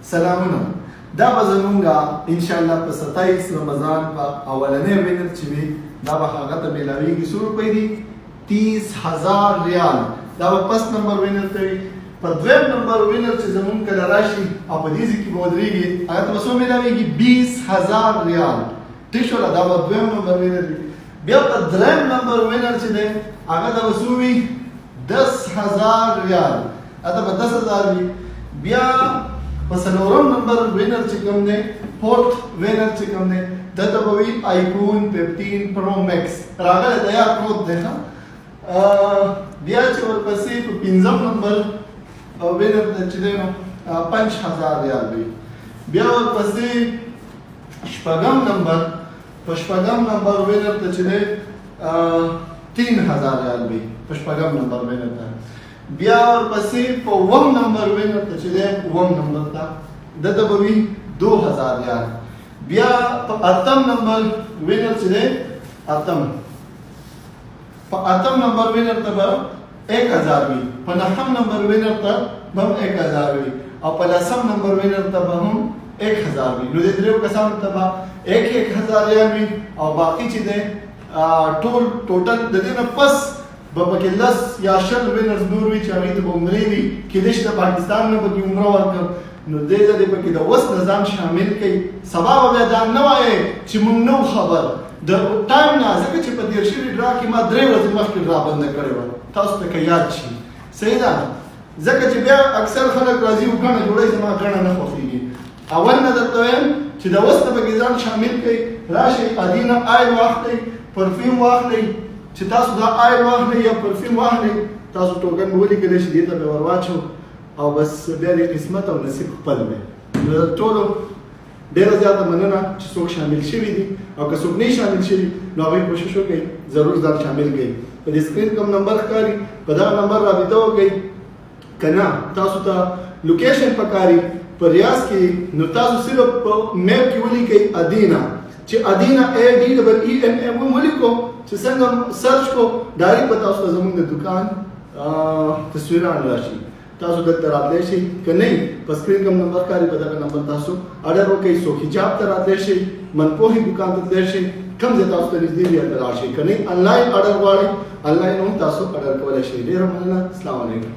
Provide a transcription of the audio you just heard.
سلامونه. دا به زمونږه ان شاء الله په 27 رمضان په اولنې winner چې وي، دا به هغه ته میلاویږي. څو روپۍ دي؟ 30,000 ریال. دا به first number winner ته وي. په دویم نمبر winner چې زمونږ کله راشي او په دې ځای کې به ودرېږي، هغه ته به څو میلاویږي؟ 20,000 ریال. ټیک شوله؟ دا به دویم نمبر winner وي. بیا په دریم نمبر winner چې دی، هغه ته به څو وي؟ 10,000 ریال. هغه ته به 10,000 وي. بیا په څلورم نمبر winner چې کوم دی، fourth winner چې کوم دی، ده ته به وي iPhone 15 Pro Max. راغلی، تیار پروت دی. ښه، بیا چې ورپسې په پنځم نمبر winner ته چې دی، نو 5,000 ریال وي. بیا ورپسې شپږم نمبر، په شپږم نمبر winner ته چې دی، 3,000 ریال وي په شپږم نمبر winner ته. بیا ورپسې په اووم نمبر winner ته چې دی، اووم نمبر ته، ده ته به وي 2,000 ریال. بیا په اتم نمبر winner چې دی، اتم، په اتم نمبر winner ته به 1,000 وي. په نهم نمبر winner ته به هم 1,000 وي او په لسم نمبر winner ته به هم 1,000 وي. نو د دریو کسانو ته به یک یک هزار ریال وي او باقي چې دی، ټول total د دې نه پس به پکې 10 یا 20 winners نور وي چې هغوی ته به عمرې وي. کېدای شي د پاکستان نه پکې عمره ورکړم. نو دې ځلې پکې د وس نه ځان شامل کړئ. سبا به بیا دا نه وایې چې مونږ نه وو خبر د time نه، ځکه چې په تېر شوي draw کې ما 3 ورځې مخکې draw بنده کړې وه، تاسو ته که یاد شي. صحیح ده؟ ځکه چې بیا اکثر خلک راځي او ګڼه جوړوي، زما ګڼه نه خوښېږي. اول نه درته وایم چې د وس نه پکې ځان شامل کړئ. راشئ، ادینه oil واخلئ، perfume واخلئ. چې تاسو دا oil واخلئ یا perfume واخلئ، تاسو ټوکن به ولیکلی شي، دې ته به ور واچو او بس بیا د قسمت او نصیب خپل دی. نو د ټولو ډېره زیاته مننه چې څوک شامل شوي دي، او که څوک نه شامل شوي، نو هغوی کوشش وکړئ، ضرور ځان شامل کړئ. په دې screen کوم نمبر ښکاري، په دغه نمبر رابطه وکړئ. که نه تاسو ته location پکاري په ریاض کې، نو تاسو صرف په map کې ولیکئ ادینا. چې ادینا A D double E N A ولیکو، چې څنګه search کو، direct په تاسو ته زموږ د دکان تصویران راشي، تاسو دلته راتلی شئ. که نه، په screen کوم نمبر ښکاري، په دغه نمبر تاسو ارډر وکړئ. څوک حجاب ته راتلی شئ، منپوهې دکان ته تللی شئ، کوم ځای تاسو ته نږدې وي، هلته لاړ شئ. که نه انلاین ارډر غواړئ، انلاین هم تاسو ارډر کولی شئ. ډېره مننه. السلام علیکم.